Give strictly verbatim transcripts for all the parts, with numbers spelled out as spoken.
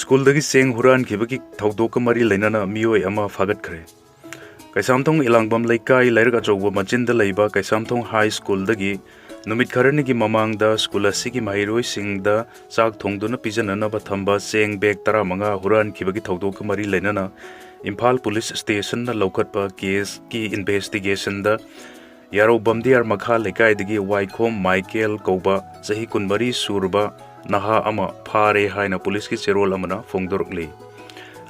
ꯁ꯭ꯀꯨꯜꯗꯒꯤ ꯆꯦꯡ ꯍꯨꯔꯥꯟꯈꯤꯕꯒꯤ ꯊꯧꯗꯣꯛꯀ ꯃꯔꯤ ꯂꯩꯅꯅ ꯃꯤꯑꯣꯏ ꯑꯃ ꯐꯥꯒꯠꯈ꯭ꯔꯦ꯫ ꯀꯩꯁꯥꯝꯊꯣꯡ ꯏꯂꯥꯡꯕꯝ ꯂꯩꯀꯥꯏ ꯂꯩꯔꯛ ꯑꯆꯧꯕ ꯃꯆꯤꯟꯗ ꯂꯩꯕ ꯀꯩꯁꯥꯝꯊꯣꯡ ꯍꯥꯏ ꯁ꯭ꯀꯨꯜꯗꯒꯤ ꯅꯨꯃꯤꯠ ꯈꯔꯅꯤꯒꯤ ꯃꯃꯥꯡꯗ ꯁ꯭ꯀꯨꯜ ꯑꯁꯤꯒꯤ ꯃꯍꯩꯔꯣꯏꯁꯤꯡꯗ ꯆꯥꯛ ꯊꯣꯡꯗꯨꯅ ꯄꯤꯖꯅꯅꯕ ꯊꯝꯕ ꯆꯦꯡ ꯕꯦꯒ ꯇꯔꯥꯃꯉꯥ ꯍꯨꯔꯥꯟꯈꯤꯕꯒꯤ ꯊꯧꯗꯣꯛꯀ ꯃꯔꯤ ꯂꯩꯅꯅ ꯏꯝꯐꯥꯜ ꯄꯨꯂꯤꯁ ꯁ꯭ꯇꯦꯁꯟꯅ ꯂꯧꯈꯠꯄ ꯀꯦꯁꯀꯤ ꯏꯟꯚꯦꯁꯇꯤꯒꯦꯁꯟꯗ ꯌꯥꯔꯧ ꯕꯝꯗꯤꯌꯥꯔ ꯃꯈꯥ ꯂꯩꯀꯥꯏꯗꯒꯤ ꯋꯥꯏꯈꯣꯝ ꯃꯥꯏꯀꯦꯜ ꯀꯧꯕ ꯆꯍꯤ ꯀꯨꯟꯃꯔꯤ ꯁꯨꯔꯕ ꯅꯍꯥ ꯑꯃ ꯐꯥꯔꯦ ꯍꯥꯏꯅ ꯄꯨꯂꯤꯁꯀꯤ ꯆꯦꯔꯣꯜ ꯑꯃꯅ ꯐꯣꯡꯗꯣꯔꯛꯂꯤ꯫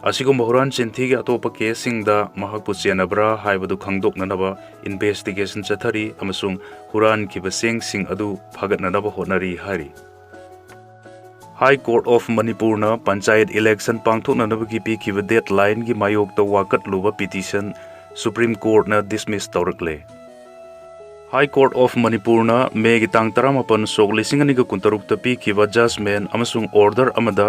ꯑꯁꯤꯒꯨꯝꯕ ꯍꯨꯔꯥꯟ ꯆꯤꯟꯊꯤꯒꯤ ꯑꯇꯣꯞꯄ ꯀꯦꯁꯁꯤꯡꯗ ꯃꯍꯥꯛꯄꯨ ꯆꯦꯟꯅꯕ꯭ꯔꯥ ꯍꯥꯏꯕꯗꯨ ꯈꯪꯗꯣꯛꯅꯅꯕ ꯏꯟꯚꯦꯁꯇꯤꯒꯦꯁꯟ ꯆꯠꯊꯔꯤ ꯑꯃꯁꯨꯡ ꯍꯨꯔꯥꯟꯈꯤꯕ ꯆꯦꯡꯁꯤꯡ ꯑꯗꯨ ꯐꯥꯒꯠꯅꯅꯕ ꯍꯣꯠꯅꯔꯤ ꯍꯥꯏꯔꯤ꯫ ꯍꯥꯏ ꯀꯣꯔꯠ ꯑꯣꯐ ꯃꯅꯤꯄꯨꯔꯅ ꯄꯟꯆꯥꯌꯠ ꯏꯂꯦꯛꯁꯟ ꯄꯥꯡꯊꯣꯛꯅꯅꯕꯒꯤ ꯄꯤꯈꯤꯕ ꯗꯦꯗꯂꯥꯏꯟꯒꯤ ꯃꯥꯌꯣꯛꯇ ꯋꯥꯀꯠꯂꯨꯕ ꯄꯤꯇꯤꯁꯟ ꯁꯨꯄ꯭ꯔꯤꯝ ꯀꯣꯔꯠꯅ ꯗꯤꯁꯃꯤꯁ ꯇꯧꯔꯛꯂꯦ꯫ ꯍꯥꯏ ꯀꯣꯔꯠ ꯑꯣꯐ ꯃꯅꯤꯄꯨꯔꯅ ꯃꯦꯒꯤ ꯇꯥꯡ ꯇꯔꯥꯃꯥꯄꯟ ꯁꯣꯛ ꯂꯤꯁꯤꯡ ꯑꯅꯤꯒ ꯀꯨꯟꯇꯔꯨꯛꯇ ꯄꯤꯈꯤꯕ ꯖꯖꯃꯦꯟ ꯑꯃꯁꯨꯡ ꯑꯣꯔꯗꯔ ꯑꯃꯗ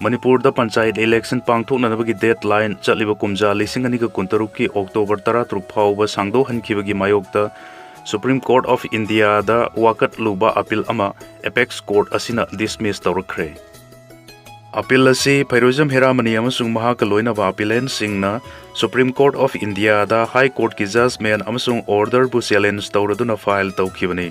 ꯃꯅꯤꯄꯨꯔꯗ ꯄꯟꯆꯥꯌꯠ ꯏꯂꯦꯛꯁꯟ ꯄꯥꯡꯊꯣꯛꯅꯅꯕꯒꯤ ꯗꯦꯗꯂꯥꯏꯟ ꯆꯠꯂꯤꯕ ꯀꯨꯝꯖꯥ ꯂꯤꯁꯤꯡ ꯑꯅꯤꯒ ꯀꯨꯟꯇꯔꯨꯛꯀꯤ ꯑꯣꯛꯇꯣꯕꯔ ꯇꯔꯥꯇꯔꯨꯛ ꯐꯥꯎꯕ ꯁꯥꯡꯗꯣꯛꯍꯟꯈꯤꯕꯒꯤ ꯃꯥꯌꯣꯛꯇ ꯁꯨꯄ꯭ꯔꯤꯝ ꯀꯣꯔꯠ ꯑꯣꯐ ꯏꯟꯗꯤꯌꯥꯗ ꯋꯥꯀꯠꯂꯨꯕ ꯑꯄꯤꯜ ꯑꯃ ꯑꯦꯄꯦꯛꯁ ꯀꯣꯔꯠ ꯑꯁꯤꯅ ꯗꯤꯁꯃꯤꯁ ꯇꯧꯔꯛꯈ꯭ꯔꯦ꯫ ꯑꯄꯤꯜ ꯑꯁꯤ ꯐꯩꯔꯣꯏꯖꯝ ꯍꯦꯔꯥꯃꯅꯤ ꯑꯃꯁꯨꯡ ꯃꯍꯥꯛꯀ ꯂꯣꯏꯅꯕ ꯑꯄꯤꯂꯦꯟꯁꯤꯡꯅ ꯁꯨꯄ꯭ꯔꯤꯝ ꯀꯣꯔꯠ ꯑꯣꯐ ꯏꯟꯗꯤꯌꯥꯗ ꯍꯥꯏ ꯀꯣꯔꯠꯀꯤ ꯖꯖꯃꯦꯟ ꯑꯃꯁꯨꯡ ꯑꯣꯔꯗꯔꯕꯨ ꯆꯦꯂꯦꯟꯖ ꯇꯧꯔꯗꯨꯅ ꯐꯥꯏꯜ ꯇꯧꯈꯤꯕꯅꯤ꯫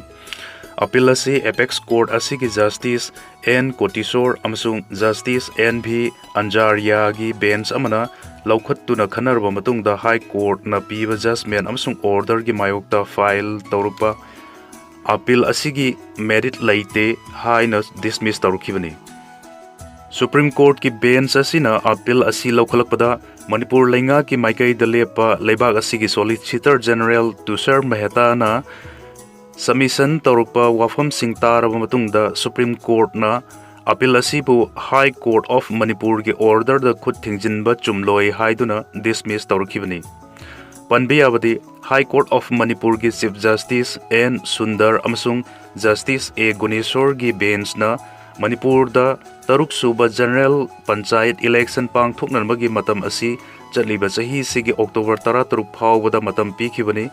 ꯑꯄꯤꯜ ꯑꯁꯤ ꯑꯦꯄꯦꯛꯁ ꯀꯣꯔꯠ ꯑꯁꯤꯒꯤ ꯖꯁꯇꯤꯁ ꯑꯦꯟ ꯀꯣꯇꯤꯁꯣꯔ ꯑꯃꯁꯨꯡ ꯖꯁꯇꯤꯁ ꯑꯦꯟ ꯚꯤ ꯑꯟꯖꯥꯔꯤꯌꯥꯒꯤ ꯕꯦꯟꯆ ꯑꯃꯅ ꯂꯧꯈꯠꯇꯨꯅ ꯈꯟꯅꯔꯕ ꯃꯇꯨꯡꯗ ꯍꯥꯏ ꯀꯣꯔꯠꯅ ꯄꯤꯕ ꯖꯖꯃꯦꯟ ꯑꯃꯁꯨꯡ ꯑꯣꯔꯗꯔꯒꯤ ꯃꯥꯌꯣꯛꯇ ꯐꯥꯏꯜ ꯇꯧꯔꯛꯄ ꯑꯄꯤꯜ ꯑꯁꯤꯒꯤ ꯃꯦꯔꯤꯠ ꯂꯩꯇꯦ ꯍꯥꯏꯅ ꯗꯤꯁꯃꯤꯁ ꯇꯧꯔꯛꯈꯤꯕꯅꯤ꯫ ꯁꯨꯄ꯭ꯔꯤꯝ ꯀꯣꯔꯠꯀꯤ ꯕꯦꯟꯆ ꯑꯁꯤꯅ ꯑꯄꯤꯜ ꯑꯁꯤ ꯂꯧꯈꯠꯂꯛꯄꯗ ꯃꯅꯤꯄꯨꯔ ꯂꯩꯉꯥꯛꯀꯤ ꯃꯥꯏꯀꯩꯗ ꯂꯦꯞꯄ ꯂꯩꯕꯥꯛ ꯑꯁꯤꯒꯤ ꯁꯣꯂꯤꯁꯤꯇꯔ ꯖꯦꯅꯔꯦꯜ ꯇꯨꯁꯥꯔ ꯃꯦꯍꯇꯥꯅ ꯁꯕꯃꯤꯁꯟ ꯇꯧꯔꯛꯄ ꯋꯥꯐꯝꯁꯤꯡ ꯇꯥꯔꯕ ꯃꯇꯨꯡꯗ ꯁꯨꯄ꯭ꯔꯤꯝ ꯀꯣꯔꯠꯅ ꯑꯄꯤꯜ ꯑꯁꯤꯕꯨ ꯍꯥꯏ ꯀꯣꯔꯠ ꯑꯣꯐ ꯃꯅꯤꯄꯨꯔꯒꯤ ꯑꯣꯔꯗꯔꯗ ꯈꯨꯠ ꯊꯤꯡꯖꯤꯟꯕ ꯆꯨꯝꯂꯣꯏ ꯍꯥꯏꯗꯨꯅ ꯗꯤꯁꯃꯤꯁ ꯇꯧꯔꯛꯈꯤꯕꯅꯤ꯫ ꯄꯟꯕ ꯌꯥꯕꯗꯤ, ꯍꯥꯏ ꯀꯣꯔꯠ ꯑꯣꯐ ꯃꯅꯤꯄꯨꯔꯒꯤ ꯆꯤꯐ ꯖꯁꯇꯤꯁ ꯑꯦꯟ ꯁꯨꯟꯗꯔ ꯑꯃꯁꯨꯡ ꯖꯁꯇꯤꯁ ꯑꯦ ꯒꯨꯅꯦꯁꯣꯔꯒꯤ ꯕꯦꯟꯆꯅ ꯃꯅꯤꯄꯨꯔꯗ ꯇꯔꯨꯛ ꯁꯨꯕ ꯖꯦꯅꯔꯦꯜ ꯄꯟꯆꯥꯌꯠ ꯏꯂꯦꯛꯁꯟ ꯄꯥꯡꯊꯣꯛꯅꯅꯕꯒꯤ ꯃꯇꯝ ꯑꯁꯤ ꯆꯠꯂꯤꯕ ꯆꯍꯤꯁꯤꯒꯤ ꯑꯣꯛꯇꯣꯕꯔ ꯇꯔꯥꯇꯔꯨꯛ ꯐꯥꯎꯕꯗ ꯃꯇꯝ ꯄꯤꯈꯤꯕꯅꯤ꯫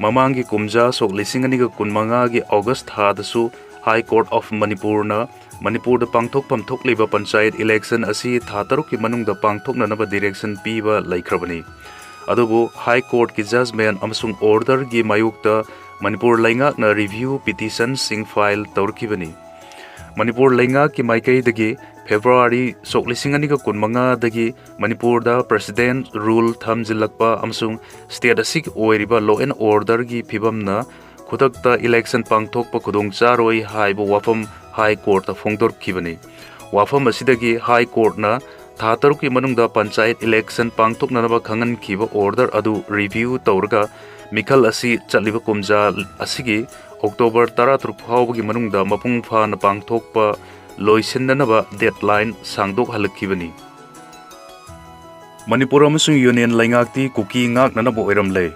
ꯃꯃꯥꯡꯒꯤ ꯀꯨꯝꯖꯥ ꯁꯣꯛ ꯂꯤꯁꯤꯡ ꯑꯅꯤꯒ ꯀꯨꯟꯃꯉꯥꯒꯤ ꯑꯣꯒꯁ ꯊꯥꯗꯁꯨ High Court of ꯃꯅꯤꯄꯨꯔꯅ ꯃꯅꯤꯄꯨꯔꯗ ꯄꯥꯡꯊꯣꯛꯐꯝ ꯊꯣꯛꯂꯤꯕ ꯄꯟꯆꯥꯌꯠ ꯏꯂꯦꯛꯁꯟ ꯑꯁꯤ ꯊꯥ ꯇꯔꯨꯛꯀꯤ ꯃꯅꯨꯡꯗ ꯄꯥꯡꯊꯣꯛꯅꯅꯕ ꯗꯤꯔꯦꯛꯁꯟ ꯄꯤꯕ ꯂꯩꯈ꯭ꯔꯕꯅꯤ꯫ ꯑꯗꯨꯕꯨ ꯍꯥꯏ ꯀꯣꯔꯠꯀꯤ ꯖꯖꯃꯦꯟ ꯑꯃꯁꯨꯡ ꯑꯣꯔꯗꯔꯒꯤ ꯃꯥꯌꯣꯛꯇ ꯃꯅꯤꯄꯨꯔ ꯂꯩꯉꯥꯛꯅ ꯔꯤꯚ꯭ꯌꯨ ꯄꯤꯇꯤꯁꯟꯁꯤꯡ ꯐꯥꯏꯜ ꯇꯧꯔꯛꯈꯤꯕꯅꯤ꯫ ꯃꯅꯤꯄꯨꯔ ꯂꯩꯉꯥꯛꯀꯤ ꯃꯥꯏꯀꯩꯗꯒꯤ ꯐꯦꯕ꯭ꯔꯨꯋꯥꯔꯤ ꯁꯣꯛ ꯂꯤꯁꯤꯡ ꯑꯅꯤꯒ ꯀꯨꯟꯃꯉꯥꯗꯒꯤ ꯃꯅꯤꯄꯨꯔꯗ ꯄ꯭ꯔꯦꯁꯤꯗꯦꯟ ꯔꯨꯜ ꯊꯝꯖꯤꯜꯂꯛꯄ ꯑꯃꯁꯨꯡ ꯁ꯭ꯇꯦꯠ ꯑꯁꯤꯒꯤ ꯑꯣꯏꯔꯤꯕ ꯂꯣ ꯑꯦꯟ ꯑꯣꯔꯗꯔꯒꯤ ꯐꯤꯕꯝꯅ ꯈꯨꯗꯛꯇ ꯏꯂꯦꯛꯁꯟ ꯄꯥꯡꯊꯣꯛꯄ ꯈꯨꯗꯣꯡꯆꯥꯔꯣꯏ ꯍꯥꯏꯕ ꯋꯥꯐꯝ ꯍꯥꯏ ꯀꯣꯔꯠꯇ ꯐꯣꯡꯗꯣꯔꯛꯈꯤꯕꯅꯤ꯫ ꯋꯥꯐꯝ ꯑꯁꯤꯗꯒꯤ ꯍꯥꯏ ꯀꯣꯔꯠꯅ ꯊꯥ ꯇꯔꯨꯛꯀꯤ ꯃꯅꯨꯡꯗ ꯄꯟꯆꯥꯌꯠ ꯏꯂꯦꯛꯁꯟ ꯄꯥꯡꯊꯣꯛꯅꯅꯕ ꯈꯪꯍꯟꯈꯤꯕ ꯑꯣꯔꯗꯔ ꯑꯗꯨ ꯔꯤꯚ꯭ꯌꯨ ꯇꯧꯔꯒ ꯃꯤꯈꯜ ꯑꯁꯤ ꯆꯠꯂꯤꯕ ꯀꯨꯝꯖꯥ ꯑꯁꯤꯒꯤ ꯑꯣꯛꯇꯣꯕꯔ ꯇꯔꯥꯇꯔꯨꯛ ꯐꯥꯎꯕꯒꯤ ꯃꯅꯨꯡꯗ ꯃꯄꯨꯡ ꯐꯥꯅ ꯄꯥꯡꯊꯣꯛꯄ ꯂꯣꯏꯁꯤꯟꯅꯅꯕ ꯗꯦꯗꯂꯥꯏꯟ ꯁꯥꯡꯗꯣꯛꯍꯜꯂꯛꯈꯤꯕꯅꯤ꯫ ꯃꯅꯤꯄꯨꯔ ꯑꯃꯁꯨꯡ ꯌꯨꯅꯤꯌꯟ ꯂꯩꯉꯥꯛꯇꯤ ꯀꯨꯀꯤ ꯉꯥꯛꯅꯅꯕ ꯑꯣꯏꯔꯝꯂꯦ꯫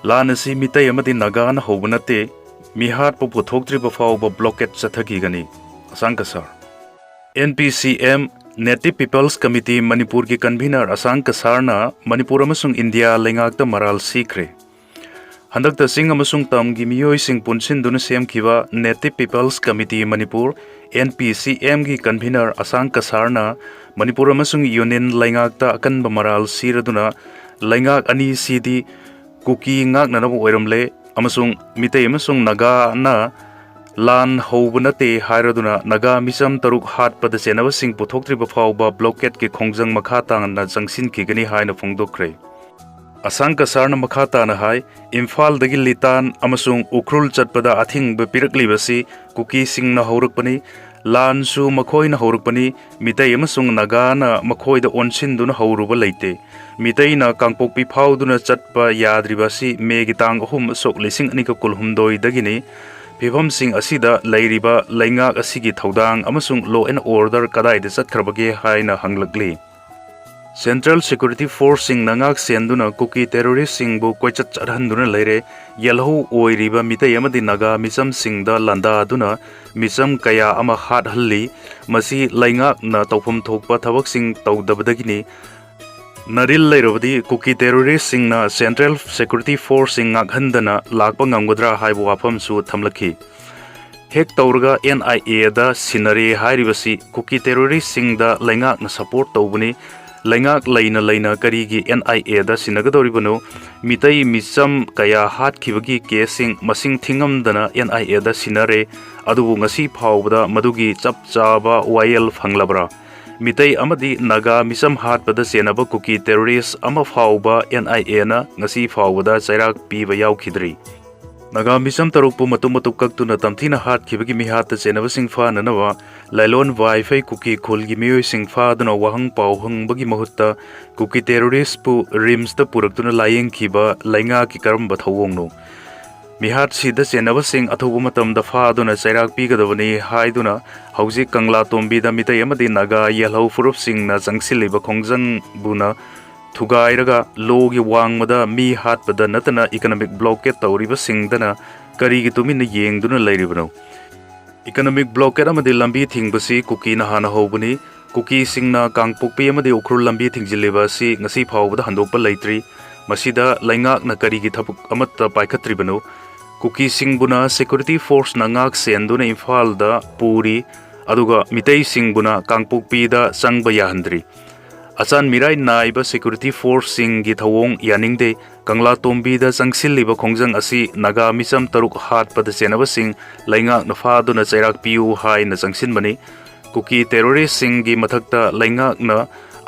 ꯂꯥꯟ ꯑꯁꯤ ꯃꯤꯇꯩ ꯑꯃꯗꯤ ꯅꯥꯒꯥꯅ ꯍꯧꯕ ꯅꯠꯇꯦ, ꯃꯤꯍꯥꯠꯄ ꯄꯨꯊꯣꯛꯇ꯭ꯔꯤꯕ ꯐꯥꯎꯕ ꯕ꯭ꯂꯣꯀꯦꯠ ꯆꯠꯊꯈꯤꯒꯅꯤ꯫ ꯑꯁꯥꯡ ꯀꯁꯥꯔ꯫ ꯑꯦꯟ ꯄꯤ ꯁꯤ ꯑꯦꯝ, Native People's Committee ꯃꯅꯤꯄꯨꯔꯒꯤ ꯀꯟꯚꯤꯅꯔ ꯑꯁꯥꯡ ꯀꯁꯥꯔꯅ ꯃꯅꯤꯄꯨꯔ ꯑꯃꯁꯨꯡ ꯏꯟꯗꯤꯌꯥ ꯂꯩꯉꯥꯛꯇ ꯃꯔꯥꯜ ꯁꯤꯈ꯭ꯔꯦ꯫ ꯍꯟꯗꯛꯇ ꯆꯤꯡ ꯑꯃꯁꯨꯡ ꯇꯝꯒꯤ ꯃꯤꯑꯣꯏꯁꯤꯡ ꯄꯨꯟꯁꯤꯟꯗꯨꯅ ꯁꯦꯝꯈꯤꯕ Native People's Committee Manipur, N P ꯁꯤ ꯑꯦꯝꯒꯤ ꯀꯟꯚꯤꯅꯔ ꯑꯁꯥꯡ ꯀꯁꯥꯔꯅ ꯃꯅꯤꯄꯨꯔ ꯑꯃꯁꯨꯡ ꯌꯨꯅꯤꯌꯟ ꯂꯩꯉꯥꯛꯇ ꯑꯀꯟꯕ ꯃꯔꯥꯜ ꯁꯤꯔꯗꯨꯅ ꯂꯩꯉꯥꯛ ꯑꯅꯤꯁꯤꯗꯤ ꯀꯨꯀꯤ ꯉꯥꯛꯅꯅꯕ ꯑꯣꯏꯔꯝꯂꯦ ꯑꯃꯁꯨꯡ ꯃꯤꯇꯩ ꯑꯃꯁꯨꯡ ꯅꯥꯒꯥꯅ ꯂꯥꯟ ꯍꯧꯕ ꯅꯠꯇꯦ ꯍꯥꯏꯔꯗꯨꯅ ꯅꯥꯒꯥ ꯃꯤꯆꯝ ꯇꯔꯨꯛ ꯍꯥꯠꯄꯗ ꯆꯦꯟꯅꯕꯁꯤꯡ ꯄꯨꯊꯣꯛꯇ꯭ꯔꯤꯕ ꯐꯥꯎꯕ ꯕ꯭ꯂꯣꯀꯦꯠꯀꯤ ꯈꯣꯡꯖꯪ ꯃꯈꯥ ꯇꯥꯅ ꯆꯪꯁꯤꯟꯈꯤꯒꯅꯤ ꯍꯥꯏꯅ ꯐꯣꯡꯗꯣꯛꯈ꯭ꯔꯦ꯫ ꯑꯁꯥꯡ ꯀꯁꯥꯔꯅ ꯃꯈꯥ ꯇꯥꯅ ꯍꯥꯏ, ꯏꯝꯐꯥꯜꯗꯒꯤ ꯂꯤꯇꯥꯟ ꯑꯃꯁꯨꯡ ꯎꯈ꯭ꯔꯨꯜ ꯆꯠꯄꯗ ꯑꯊꯤꯡꯕ ꯄꯤꯔꯛꯂꯤꯕꯁꯤ ꯀꯨꯀꯤꯁꯤꯡꯅ ꯍꯧꯔꯛꯄꯅꯤ, ꯂꯥꯟꯁꯨ ꯃꯈꯣꯏꯅ ꯍꯧꯔꯛꯄꯅꯤ, ꯃꯤꯇꯩ ꯑꯃꯁꯨꯡ ꯅꯥꯒꯥꯅ ꯃꯈꯣꯏꯗ ꯑꯣꯟꯁꯤꯟꯗꯨꯅ ꯍꯧꯔꯨꯕ ꯂꯩꯇꯦ꯫ ꯃꯤꯇꯩꯅ ꯀꯥꯡꯄꯣꯛꯄꯤ ꯐꯥꯎꯗꯨꯅ ꯆꯠꯄ ꯌꯥꯗ꯭ꯔꯤꯕ ꯑꯁꯤ ꯃꯦꯒꯤ ꯇꯥꯡ ꯑꯍꯨꯝ, ꯁꯣꯛ ꯂꯤꯁꯤꯡ ꯑꯅꯤꯒ ꯀꯨꯟꯍꯨꯝꯗꯣꯏꯗꯒꯤꯅꯤ꯫ ꯐꯤꯕꯝꯁꯤꯡ ꯑꯁꯤꯗ ꯂꯩꯔꯤꯕ ꯂꯩꯉꯥꯛ ꯑꯁꯤꯒꯤ ꯊꯧꯗꯥꯡ ꯑꯃꯁꯨꯡ law and order ꯀꯗꯥꯏꯗ ꯆꯠꯈ꯭ꯔꯕꯒꯦ ꯍꯥꯏꯅ ꯍꯪꯂꯛꯂꯤ꯫ ꯁꯦꯟꯇ꯭ꯔꯦꯜ ꯁꯦꯀ꯭ꯌꯨꯔꯤꯇꯤ ꯐꯣꯔꯁꯁꯤꯡꯅ ꯉꯥꯛ ꯁꯦꯟꯗꯨꯅ ꯀꯨꯀꯤ ꯇꯦꯔꯣꯔꯤꯁꯁꯤꯡꯕꯨ ꯀꯣꯏꯆꯠ ꯆꯠꯍꯟꯗꯨꯅ ꯂꯩꯔꯦ꯫ ꯌꯦꯜꯍꯧ ꯑꯣꯏꯔꯤꯕ ꯃꯤꯇꯩ ꯑꯃꯗꯤ ꯅꯥꯒꯥ ꯃꯤꯆꯝꯁꯤꯡꯗ ꯂꯥꯟꯗꯥꯗꯨꯅ ꯃꯤꯆꯝ ꯀꯌꯥ ꯑꯃ ꯍꯥꯠꯍꯜꯂꯤ꯫ ꯃꯁꯤ ꯂꯩꯉꯥꯛꯅ ꯇꯧꯐꯝ ꯊꯣꯛꯄ ꯊꯕꯛꯁꯤꯡ ꯇꯧꯗꯕꯗꯒꯤꯅꯤ꯫ ꯅꯔꯤꯜ ꯂꯩꯔꯕꯗꯤ ꯀꯨꯀꯤ ꯇꯦꯔꯣꯔꯤꯁꯁꯤꯡꯅ ꯁꯦꯟꯇ꯭ꯔꯦꯜ ꯁꯦꯀ꯭ꯌꯨꯔꯤꯇꯤ ꯐꯣꯔꯁꯁꯤꯡ ꯉꯥꯛꯍꯟꯗꯅ ꯂꯥꯛꯄ ꯉꯝꯒꯗ꯭ꯔꯥ ꯍꯥꯏꯕ ꯋꯥꯐꯝꯁꯨ ꯊꯝꯂꯛꯈꯤ꯫ ꯍꯦꯛ ꯇꯧꯔꯒ ꯑꯦꯟ ꯑꯥꯏ ꯑꯦꯗ ꯁꯤꯟꯅꯔꯦ ꯍꯥꯏꯔꯤꯕꯁꯤ ꯀꯨꯀꯤ ꯇꯦꯔꯣꯔꯤꯁꯁꯤꯡꯗ ꯂꯩꯉꯥꯛꯅ ꯁꯄꯣꯔꯠ ꯇꯧꯕꯅꯤ꯫ ꯂꯩꯉꯥꯛ ꯂꯩꯅ ꯂꯩꯅ ꯀꯔꯤꯒꯤ ꯑꯦꯟ ꯑꯥꯏ ꯑꯦꯗ ꯁꯤꯟꯅꯒꯗꯧꯔꯤꯕꯅꯣ? ꯃꯤꯇꯩ ꯃꯤꯆꯝ ꯀꯌꯥ ꯍꯥꯠꯈꯤꯕꯒꯤ ꯀꯦꯁꯁꯤꯡ ꯃꯁꯤꯡ ꯊꯤꯉꯝꯗꯅ ꯑꯦꯟ ꯑꯥꯏ ꯑꯦꯗ ꯁꯤꯟꯅꯔꯦ꯫ ꯑꯗꯨꯕꯨ ꯉꯁꯤ ꯐꯥꯎꯕꯗ ꯃꯗꯨꯒꯤ ꯆꯞ ꯆꯥꯕ ꯋꯥꯌꯦꯜ ꯐꯪꯂꯕ꯭ꯔꯥ? ꯃꯤꯇꯩ ꯑꯃꯗꯤ ꯅꯥꯒꯥ ꯃꯤꯆꯝ ꯍꯥꯠꯄꯗ ꯆꯦꯟꯅꯕ ꯀꯨꯀꯤ ꯇꯦꯔꯣꯔꯤꯁ ꯑꯃ ꯐꯥꯎꯕ ꯑꯦꯟ ꯑꯥꯏ ꯑꯦꯅ ꯉꯁꯤ ꯐꯥꯎꯕꯗ ꯆꯩꯔꯥꯛ ꯄꯤꯕ ꯌꯥꯎꯈꯤꯗ꯭ꯔꯤ꯫ ꯅꯥꯒꯥ ꯃꯤꯆꯝ ꯇꯔꯨꯛꯄꯨ ꯃꯇꯨꯞ ꯃꯇꯨꯞ ꯀꯛꯇꯨꯅ ꯇꯝꯊꯤꯅ ꯍꯥꯠꯈꯤꯕꯒꯤ ꯃꯤꯍꯥꯠꯇ ꯆꯦꯟꯅꯕꯁꯤꯡ ꯐꯥꯅꯅꯕ ꯂꯥꯏꯂꯣꯟ ꯋꯥꯏꯐꯩ ꯀꯨꯀꯤ ꯈꯨꯜꯒꯤ ꯃꯤꯑꯣꯏꯁꯤꯡ ꯐꯥꯗꯨꯅ ꯋꯥꯍꯪ ꯄꯥꯎ ꯍꯪꯕꯒꯤ ꯃꯍꯨꯠꯇ ꯀꯨꯀꯤ ꯇꯦꯔꯣꯔꯤꯁꯄꯨ ꯔꯤꯝꯁꯇ ꯄꯨꯔꯛꯇꯨꯅ ꯂꯥꯌꯦꯡꯈꯤꯕ ꯂꯩꯉꯥꯛꯀꯤ ꯀꯔꯝꯕ ꯊꯧꯑꯣꯡꯅꯣ? ꯃꯤꯍꯥꯠꯁꯤꯗ ꯆꯦꯟꯅꯕꯁꯤꯡ ꯑꯊꯨꯕ ꯃꯇꯝꯗ ꯐꯥꯗꯨꯅ ꯆꯩꯔꯥꯛ ꯄꯤꯒꯗꯕꯅꯤ ꯍꯥꯏꯗꯨꯅ ꯍꯧꯖꯤꯛ ꯀꯪꯂꯥꯇꯣꯝꯕꯤꯗ ꯃꯤꯇꯩ ꯑꯃꯗꯤ ꯅꯥꯒꯥ ꯌꯦꯜꯍꯧ ꯐꯨꯔꯨꯞꯁꯤꯡꯅ ꯆꯪꯁꯤꯜꯂꯤꯕ ꯈꯣꯡꯖꯪꯕꯨꯅ ꯊꯨꯒꯥꯏꯔꯒ ꯂꯣꯒꯤ ꯋꯥꯡꯃꯗ ꯃꯤ ꯍꯥꯠꯄꯗ ꯅꯠꯇꯅ ꯏꯀꯅꯣꯃꯤꯛ ꯕ꯭ꯂꯣꯀꯦꯠ ꯇꯧꯔꯤꯕꯁꯤꯡꯗꯅ ꯀꯔꯤꯒꯤ ꯇꯨꯃꯤꯟꯅ ꯌꯦꯡꯗꯨꯅ ꯂꯩꯔꯤꯕꯅꯣ? ꯏꯀꯅꯣꯃꯤꯛ ꯕ꯭ꯂꯣꯀꯦꯠ ꯑꯃꯗꯤ ꯂꯝꯕꯤ ꯊꯤꯡꯕꯁꯤ ꯀꯨꯀꯤꯅ ꯍꯥꯟꯅ ꯍꯧꯕꯅꯤ꯫ ꯀꯨꯀꯤꯁꯤꯡꯅ ꯀꯥꯡꯄꯣꯛꯄꯤ ꯑꯃꯗꯤ ꯎꯈ꯭ꯔꯨꯜ ꯂꯝꯕꯤ ꯊꯤꯡꯖꯤꯜꯂꯤꯕ ꯑꯁꯤ ꯉꯁꯤ ꯐꯥꯎꯕꯗ ꯍꯟꯗꯣꯛꯄ ꯂꯩꯇ꯭ꯔꯤ꯫ ꯃꯁꯤꯗ ꯂꯩꯉꯥꯛꯅ ꯀꯔꯤꯒꯤ ꯊꯕꯛ ꯑꯃꯠꯇ ꯄꯥꯏꯈꯠꯇ꯭ꯔꯤꯕꯅꯣ? ꯀꯨꯀꯤꯁꯤꯡꯕꯨꯅ ꯁꯦꯀ꯭ꯌꯨꯔꯤꯇꯤ ꯐꯣꯔꯁꯅ ꯉꯥꯛ ꯁꯦꯟꯗꯨꯅ ꯏꯝꯐꯥꯜꯗ ꯄꯨꯔꯤ, ꯑꯗꯨꯒ ꯃꯤꯇꯩꯁꯤꯡꯕꯨꯅ ꯀꯥꯡꯄꯣꯛꯄꯤꯗ ꯆꯪꯕ ꯌꯥꯍꯟꯗ꯭ꯔꯤ꯫ ꯑꯆꯥꯟ ꯃꯤꯔꯥꯏ ꯅꯥꯏꯕ ꯁꯦꯀ꯭ꯌꯨꯔꯤꯇꯤ ꯐꯣꯔꯁꯁꯤꯡꯒꯤ ꯊꯧꯑꯣꯡ ꯌꯥꯅꯤꯡꯗꯦ꯫ ꯀꯪꯂꯥꯇꯣꯝꯕꯤꯗ ꯆꯪꯁꯤꯜꯂꯤꯕ ꯈꯣꯡꯖꯪ ꯑꯁꯤ ꯅꯥꯒꯥ ꯃꯤꯆꯝ ꯇꯔꯨꯛ ꯍꯥꯠꯄꯗ ꯆꯦꯟꯅꯕꯁꯤꯡ ꯂꯩꯉꯥꯛꯅ ꯐꯥꯗꯨꯅ ꯆꯩꯔꯥꯛ ꯄꯤꯌꯨ ꯍꯥꯏꯅ ꯆꯪꯁꯤꯟꯕꯅꯤ꯫ ꯀꯨꯀꯤ ꯇꯦꯔꯣꯔꯤꯁꯁꯤꯡꯒꯤ ꯃꯊꯛꯇ ꯂꯩꯉꯥꯛꯅ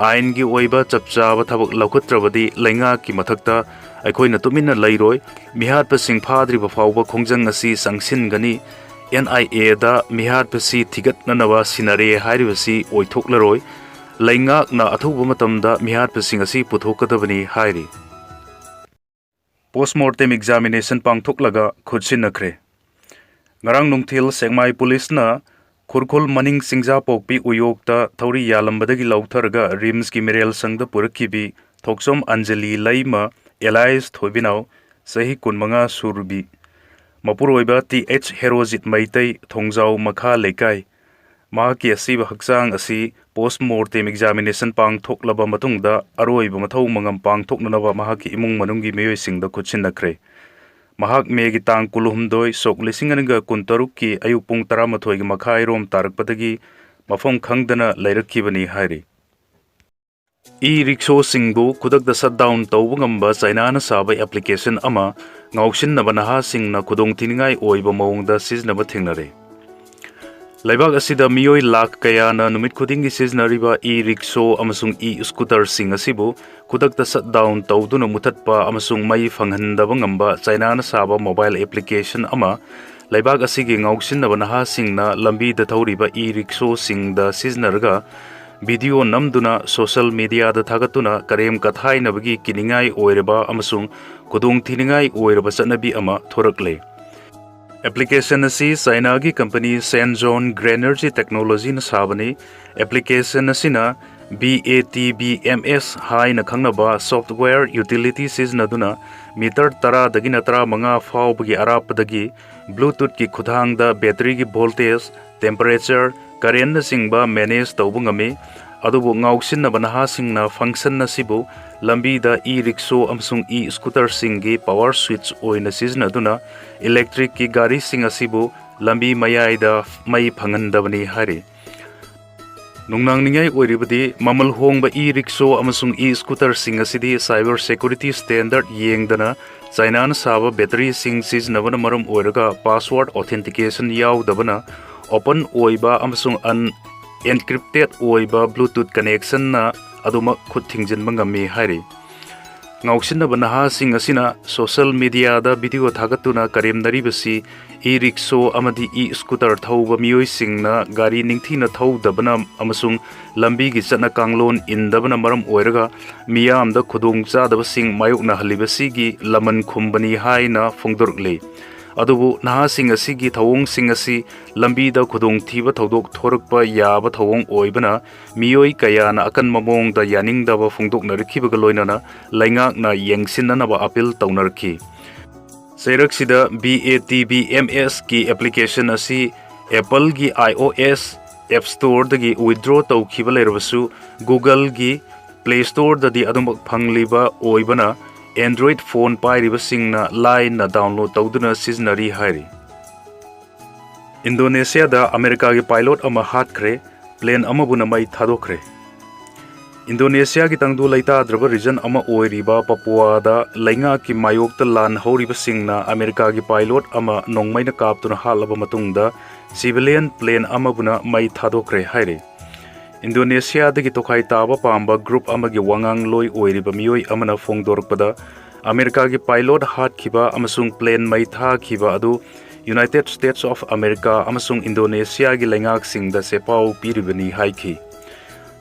ꯑꯥꯏꯟꯒꯤ ꯑꯣꯏꯕ ꯆꯞ ꯆꯥꯕ ꯊꯕꯛ ꯂꯧꯈꯠꯇ꯭ꯔꯕꯗꯤ ꯂꯩꯉꯥꯛꯀꯤ ꯃꯊꯛꯇ ꯑꯩꯈꯣꯏꯅ ꯇꯨꯃꯤꯟꯅ ꯂꯩꯔꯣꯏ꯫ ꯃꯤꯍꯥꯠꯄꯁꯤꯡ ꯐꯥꯗ꯭ꯔꯤꯕ ꯐꯥꯎꯕ ꯈꯣꯡꯖꯪ ꯑꯁꯤ ꯆꯪꯁꯤꯟꯒꯅꯤ꯫ ꯑꯦꯟ ꯑꯥꯏ ꯑꯦꯗ ꯃꯤꯍꯥꯠꯄꯁꯤ ꯊꯤꯒꯠꯅꯅꯕ ꯁꯤꯟꯅꯔꯦ ꯍꯥꯏꯔꯤꯕꯁꯤ ꯑꯣꯏꯊꯣꯛꯂꯔꯣꯏ꯫ ꯂꯩꯉꯥꯛꯅ ꯑꯊꯨꯕ ꯃꯇꯝꯗ ꯃꯤꯍꯥꯠꯄꯁꯤꯡ ꯑꯁꯤ ꯄꯨꯊꯣꯛꯀꯗꯕꯅꯤ ꯍꯥꯏꯔꯤ꯫ Post mortem examination ꯄꯥꯡꯊꯣꯛꯂꯒ ꯈꯨꯠꯁꯤꯟꯅꯈ꯭ꯔꯦ꯫ ꯉꯔꯥꯡ ꯅꯨꯡꯊꯤꯜ ꯁꯦꯛꯃꯥꯏ ꯄꯨꯂꯤꯁꯅ ꯈꯨꯔꯈꯨꯜ ꯃꯅꯤꯡ ꯆꯤꯡꯖꯥꯄꯣꯛꯄꯤ ꯎꯌꯣꯛꯇ ꯊꯧꯔꯤ ꯌꯥꯜꯂꯝꯕꯗꯒꯤ ꯂꯧꯊꯔꯒ ꯔꯤꯝꯁꯀꯤ ꯃꯤꯔꯦꯜ ꯁꯪꯗ ꯄꯨꯔꯛꯈꯤꯕꯤ ꯊꯣꯛꯆꯣꯝ ꯑꯟꯖꯂꯤ ꯂꯩꯃ, alias ꯊꯣꯏꯕꯤꯅꯥꯎ, ꯆꯍꯤ ꯀꯨꯟꯃꯉꯥ ꯁꯨꯔꯕꯤ, ꯃꯄꯨꯔꯣꯏꯕ ꯇꯤ ꯑꯩꯆ ꯍꯦꯔꯣꯖꯤꯠ ꯃꯩꯇꯩ, ꯊꯣꯡꯖꯥꯎ ꯃꯈꯥ ꯂꯩꯀꯥꯏ, ꯃꯍꯥꯛꯀꯤ ꯑꯁꯤꯕ ꯍꯛꯆꯥꯡ ꯑꯁꯤ post mortem examination ꯄꯥꯡꯊꯣꯛꯂꯕ ꯃꯇꯨꯡꯗ ꯑꯔꯣꯏꯕ ꯃꯊꯧ ꯃꯉꯝ ꯄꯥꯡꯊꯣꯛꯅꯅꯕ ꯃꯍꯥꯛꯀꯤ ꯏꯃꯨꯡ ꯃꯅꯨꯡꯒꯤ ꯃꯤꯑꯣꯏꯁꯤꯡꯗ ꯈꯨꯠꯁꯤꯟꯅꯈ꯭ꯔꯦ꯫ ꯃꯍꯥꯛ ꯃꯦꯒꯤ ꯇꯥꯡ ꯀꯨꯟꯍꯨꯝꯗꯣꯏ, ꯁꯣꯛ ꯂꯤꯁꯤꯡ ꯑꯅꯤꯒ ꯀꯨꯟꯇꯔꯨꯛꯀꯤ ꯑꯌꯨꯛ ꯄꯨꯡ ꯇꯔꯥꯃꯥꯊꯣꯏꯒꯤ ꯃꯈꯥꯏꯔꯣꯝ ꯇꯥꯔꯛꯄꯗꯒꯤ ꯃꯐꯝ ꯈꯪꯗꯅ ꯂꯩꯔꯛꯈꯤꯕꯅꯤ ꯍꯥꯏꯔꯤ꯫ ꯏ ꯔꯤꯛꯁꯣꯁꯤꯡꯕꯨ ꯈꯨꯗꯛꯇ ꯁꯠ ꯗꯥꯎꯟ ꯇꯧꯕ ꯉꯝꯕ ꯆꯥꯏꯅꯥꯅ ꯁꯥꯕ ꯑꯦꯄ꯭ꯂꯤꯀꯦꯁꯟ ꯑꯃ ꯉꯥꯎꯁꯤꯟꯅꯕ ꯅꯍꯥꯁꯤꯡꯅ ꯈꯨꯗꯣꯡꯊꯤꯅꯤꯡꯉꯥꯏ ꯑꯣꯏꯕ ꯃꯑꯣꯡꯗ ꯁꯤꯖꯤꯟꯅꯕ ꯊꯦꯡꯅꯔꯦ꯫ ꯂꯩꯕꯥꯛ ꯑꯁꯤꯗ ꯃꯤꯑꯣꯏ ꯂꯥꯈ ꯀꯌꯥꯅ ꯅꯨꯃꯤꯠ ꯈꯨꯗꯤꯡꯒꯤ ꯁꯤꯖꯤꯟꯅꯔꯤꯕ ꯏ ꯔꯤꯛꯁꯣ ꯑꯃꯁꯨꯡ ꯏ ꯁ꯭ꯀꯨꯇꯔꯁꯤꯡ ꯑꯁꯤꯕꯨ ꯈꯨꯗꯛꯇ ꯁꯠ ꯗꯥꯎꯟ ꯇꯧꯗꯨꯅ ꯃꯨꯊꯠꯄ ꯑꯃꯁꯨꯡ ꯃꯩ ꯐꯪꯍꯟꯗꯕ ꯉꯝꯕ ꯆꯥꯏꯅꯥꯅ ꯁꯥꯕ ꯃꯣꯕꯥꯏꯜ ꯑꯦꯄ꯭ꯂꯤꯀꯦꯁꯟ ꯑꯃ ꯂꯩꯕꯥꯛ ꯑꯁꯤꯒꯤ ꯉꯥꯎꯁꯤꯟꯅꯕ ꯅꯍꯥꯁꯤꯡꯅ ꯂꯝꯕꯤꯗ ꯊꯧꯔꯤꯕ ꯏ ꯔꯤꯛꯁꯣꯁꯤꯡꯗ ꯁꯤꯖꯤꯟꯅꯔꯒ ꯚꯤꯗꯤꯑꯣ ꯅꯝꯗꯨꯅ ꯁꯣꯁꯦꯜ ꯃꯤꯗꯤꯌꯥꯗ ꯊꯥꯒꯠꯇꯨꯅ ꯀꯔꯦꯝ ꯀꯊꯥꯏꯅꯕꯒꯤ ꯀꯤꯅꯤꯡꯉꯥꯏ ꯑꯣꯏꯔꯕ ꯑꯃꯁꯨꯡ ꯈꯨꯗꯣꯡꯊꯤꯅꯤꯡꯉꯥꯏ ꯑꯣꯏꯔꯕ ꯆꯠꯅꯕꯤ ꯑꯃ ꯊꯣꯔꯛꯂꯦ꯫ ꯑꯦꯄ꯭ꯂꯤꯀꯦꯁꯟ ꯑꯁꯤ ꯆꯥꯏꯅꯥꯒꯤ ꯀꯝꯄꯅꯤ ꯁꯦꯟꯖꯣꯟ ꯒ꯭ꯔꯦꯅꯔꯖꯤ ꯇꯦꯛꯅꯣꯂꯣꯖꯤꯅ ꯁꯥꯕꯅꯤ꯫ ꯑꯦꯄ꯭ꯂꯤꯀꯦꯁꯟ ꯑꯁꯤꯅ B A T B M S ꯍꯥꯏꯅ ꯈꯪꯅꯕ ꯁꯣꯐ꯭ꯠꯋꯦꯌꯔ ꯌꯨꯇꯤꯂꯤꯇꯤ ꯁꯤꯖꯤꯟꯅꯗꯨꯅ ꯃꯤꯇꯔ ꯇꯔꯥꯗꯒꯤꯅ ꯇꯔꯥꯃꯉꯥ ꯐꯥꯎꯕꯒꯤ ꯑꯔꯥꯞꯄꯗꯒꯤ ꯕ꯭ꯂꯨꯇꯨꯠꯀꯤ ꯈꯨꯠꯊꯥꯡꯗ ꯕꯦꯇꯔꯤꯒꯤ ꯚꯣꯜꯇꯦꯖ, ꯇꯦꯝꯄꯔꯦꯆꯔ, ꯀꯔꯦꯟꯅꯆꯤꯡꯕ ꯃꯦꯅꯦꯖ ꯇꯧꯕ ꯉꯝꯃꯤ꯫ ꯑꯗꯨꯕꯨ ꯉꯥꯎꯁꯤꯟꯅꯕ ꯅꯍꯥꯁꯤꯡꯅ ꯐꯪꯁꯟ ꯑꯁꯤꯕꯨ ꯂꯝꯕꯤꯗ ꯏ ꯔꯤꯛꯁꯣ ꯑꯃꯁꯨꯡ ꯏ ꯁ꯭ꯀꯨꯇꯔꯁꯤꯡꯒꯤ ꯄꯥꯋꯔ ꯁ꯭ꯋꯤꯆ ꯑꯣꯏꯅ ꯁꯤꯖꯤꯟꯅꯗꯨꯅ ꯏꯂꯦꯛꯇ꯭ꯔꯤꯛꯀꯤ ꯒꯥꯔꯤꯁꯤꯡ ꯑꯁꯤꯕꯨ ꯂꯝꯕꯤ ꯃꯌꯥꯏꯗ ꯃꯩ ꯐꯪꯍꯟꯗꯕꯅꯤ ꯍꯥꯏꯔꯤ꯫ ꯅꯨꯡꯅꯥꯡꯅꯤꯡꯉꯥꯏ ꯑꯣꯏꯔꯤꯕꯗꯤ, ꯃꯃꯜ ꯍꯣꯡꯕ ꯏ ꯔꯤꯛꯁꯣ ꯑꯃꯁꯨꯡ ꯏ ꯁ꯭ꯀꯨꯇꯔꯁꯤꯡ ꯑꯁꯤꯗꯤ ꯁꯥꯏꯕꯔ ꯁꯦꯀ꯭ꯌꯨꯔꯤꯇꯤ ꯁ꯭ꯇꯦꯟꯗꯔꯗ ꯌꯦꯡꯗꯅ ꯆꯥꯏꯅꯥꯅ ꯁꯥꯕ ꯕꯦꯇꯔꯤꯁꯤꯡ ꯁꯤꯖꯤꯟꯅꯕꯅ ꯃꯔꯝ ꯑꯣꯏꯔꯒ ꯄꯥꯁꯋꯥꯔꯗ ꯑꯣꯊꯦꯟꯇꯤꯀꯦꯁꯟ ꯌꯥꯎꯗꯕꯅ ꯑꯣꯄꯟ ꯑꯣꯏꯕ ꯑꯃꯁꯨꯡ ꯑꯟ ꯑꯦꯟꯀ꯭ꯔꯤꯞꯇꯦꯗ ꯑꯣꯏꯕ ꯕ꯭ꯂꯨꯇꯨꯠ ꯀꯅꯦꯛꯁꯟꯅ ꯑꯗꯨꯃꯛ ꯈꯨꯠ ꯊꯤꯡꯖꯤꯟꯕ ꯉꯝꯃꯤ ꯍꯥꯏꯔꯤ꯫ ꯉꯥꯎꯁꯤꯟꯅꯕ ꯅꯍꯥꯁꯤꯡ ꯑꯁꯤꯅ ꯁꯣꯁꯦꯜ ꯃꯤꯗꯤꯌꯥꯗ ꯚꯤꯗꯤꯑꯣ ꯊꯥꯒꯠꯇꯨꯅ ꯀꯔꯦꯝꯅꯔꯤꯕꯁꯤ ꯏ ꯔꯤꯛꯁꯣ ꯑꯃꯗꯤ ꯏ ꯁ꯭ꯀꯨꯇꯔ ꯊꯧꯕ ꯃꯤꯑꯣꯏꯁꯤꯡꯅ ꯒꯥꯔꯤ ꯅꯤꯡꯊꯤꯅ ꯊꯧꯗꯕꯅ ꯑꯃꯁꯨꯡ ꯂꯝꯕꯤꯒꯤ ꯆꯠꯅ ꯀꯥꯡꯂꯣꯟ ꯏꯟꯗꯕꯅ ꯃꯔꯝ ꯑꯣꯏꯔꯒ ꯃꯤꯌꯥꯝꯗ ꯈꯨꯗꯣꯡꯆꯥꯗꯕꯁꯤꯡ ꯃꯥꯌꯣꯛꯅꯍꯜꯂꯤꯕꯁꯤꯒꯤ ꯂꯃꯟ ꯈꯨꯝꯕꯅꯤ ꯍꯥꯏꯅ ꯐꯣꯡꯗꯣꯔꯛꯂꯤ꯫ ꯑꯗꯨꯕꯨ ꯅꯍꯥꯁꯤꯡ ꯑꯁꯤꯒꯤ ꯊꯧꯑꯣꯡꯁꯤꯡ ꯑꯁꯤ ꯂꯝꯕꯤꯗ ꯈꯨꯗꯣꯡꯊꯤꯕ ꯊꯧꯗꯣꯛ ꯊꯣꯔꯛꯄ ꯌꯥꯕ ꯊꯧꯑꯣꯡ ꯑꯣꯏꯕꯅ ꯃꯤꯑꯣꯏ ꯀꯌꯥꯅ ꯑꯀꯟꯕ ꯃꯑꯣꯡꯗ ꯌꯥꯅꯤꯡꯗꯕ ꯐꯣꯡꯗꯣꯛꯅꯔꯛꯈꯤꯕꯒ ꯂꯣꯏꯅꯅ ꯂꯩꯉꯥꯛꯅ ꯌꯦꯡꯁꯤꯟꯅꯅꯕ ꯑꯄꯤꯜ ꯇꯧꯅꯔꯛꯈꯤ꯫ ꯆꯩꯔꯛꯁꯤꯗ B A T B M ꯑꯦꯁꯀꯤ ꯑꯦꯄ꯭ꯂꯤꯀꯦꯁꯟ ꯑꯁꯤ ꯑꯦꯄꯜꯒꯤ I O S app ꯁ꯭ꯇꯣꯔꯗꯒꯤ withdraw ꯇꯧꯈꯤꯕ ꯂꯩꯔꯕꯁꯨ, ꯒꯨꯒꯜꯒꯤ ꯄ꯭ꯂꯦ ꯁ꯭ꯇꯣꯔꯗꯗꯤ ꯑꯗꯨꯃꯛ ꯐꯪꯂꯤꯕ ꯑꯣꯏꯕꯅ Android phone ꯄꯥꯏꯔꯤꯕꯁꯤꯡꯅ ꯂꯥꯏꯅ download ꯇꯧꯗꯨꯅ ꯁꯤꯖꯤꯟꯅꯔꯤ ꯍꯥꯏꯔꯤ꯫ ꯏꯟꯗꯣꯅꯦꯁꯤꯌꯥꯗ ꯑꯃꯦꯔꯤꯀꯥꯒꯤ pilot ꯑꯃ ꯍꯥꯠꯈ꯭ꯔꯦ, plane ꯑꯃꯕꯨꯅ ꯃꯩ ꯊꯥꯗꯣꯛꯈ꯭ꯔꯦ꯫ ꯏꯟꯗꯣꯅꯦꯁꯤꯌꯥꯒꯤ ꯇꯪꯗꯨ ꯂꯩꯇꯥꯗ꯭ꯔꯕ region ꯑꯃ ꯑꯣꯏꯔꯤꯕ ꯄꯄꯨꯋꯥꯗ ꯂꯩꯉꯥꯛꯀꯤ ꯃꯥꯌꯣꯛꯇ ꯂꯥꯟ ꯍꯧꯔꯤꯕꯁꯤꯡꯅ ꯑꯃꯦꯔꯤꯀꯥꯒꯤ pilot ꯑꯃ ꯅꯣꯡꯃꯩꯅ ꯀꯥꯞꯇꯨꯅ ꯍꯥꯠꯂꯕ ꯃꯇꯨꯡꯗ civilian plane ꯑꯃꯕꯨꯅ ꯃꯩ ꯊꯥꯗꯣꯛꯈ꯭ꯔꯦ ꯍꯥꯏꯔꯤ꯫ ꯏꯟꯗꯣꯅꯦꯁꯤꯌꯥꯗꯒꯤ ꯇꯣꯈꯥꯏ ꯇꯥꯕ ꯄꯥꯝꯕ group ꯑꯃꯒꯤ ꯋꯥꯉꯥꯡꯂꯣꯏ ꯑꯣꯏꯔꯤꯕ ꯃꯤꯑꯣꯏ ꯑꯃꯅ ꯐꯣꯡꯗꯣꯔꯛꯄꯗ, ꯑꯃꯦꯔꯤꯀꯥꯒꯤ pilot ꯍꯥꯠꯈꯤꯕ ꯑꯃꯁꯨꯡ plane ꯃꯩ ꯊꯥꯈꯤꯕ ꯑꯗꯨ United States of America ꯑꯃꯁꯨꯡ ꯏꯟꯗꯣꯅꯦꯁꯤꯌꯥꯒꯤ ꯂꯩꯉꯥꯛꯁꯤꯡꯗ ꯆꯦꯄꯥꯎ ꯄꯤꯔꯤꯕꯅꯤ ꯍꯥꯏꯈꯤ꯫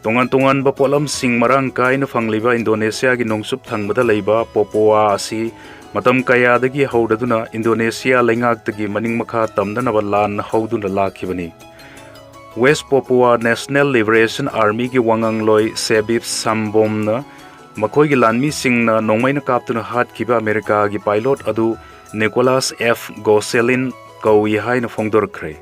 ꯇꯣꯉꯥꯟ ꯇꯣꯉꯥꯟꯕ ꯄꯣꯠꯂꯝꯁꯤꯡ ꯃꯔꯥꯡ ꯀꯥꯏꯅ ꯐꯪꯂꯤꯕ ꯏꯟꯗꯣꯅꯦꯁꯤꯌꯥꯒꯤ ꯅꯣꯡꯆꯨꯞ ꯊꯪꯕꯗ ꯂꯩꯕ ꯄꯣꯄꯣꯋꯥ ꯑꯁꯤ ꯃꯇꯝ ꯀꯌꯥꯗꯒꯤ ꯍꯧꯔꯗꯨꯅ ꯏꯟꯗꯣꯅꯦꯁꯤꯌꯥ ꯂꯩꯉꯥꯛꯇꯒꯤ ꯃꯅꯤꯡ ꯃꯈꯥ ꯇꯝꯗꯅꯕ ꯂꯥꯟ ꯍꯧꯗꯨꯅ ꯂꯥꯛꯈꯤꯕꯅꯤ꯫ West Papua National Liberation Armyꯒꯤ ꯋꯥꯉꯥꯡꯂꯣꯏ ꯁꯦꯕꯤꯞ ꯁꯝꯕꯣꯝꯅ ꯃꯈꯣꯏꯒꯤ ꯂꯥꯟꯃꯤꯁꯤꯡꯅ ꯅꯣꯡꯃꯩꯅ ꯀꯥꯞꯇꯨꯅ ꯍꯥꯠꯈꯤꯕ ꯑꯃꯦꯔꯤꯀꯥꯒꯤ pilot ꯑꯗꯨ Nicholas F Gosselin ꯀꯧꯏ ꯍꯥꯏꯅ ꯐꯣꯡꯗꯣꯔꯛꯈ꯭ꯔꯦ꯫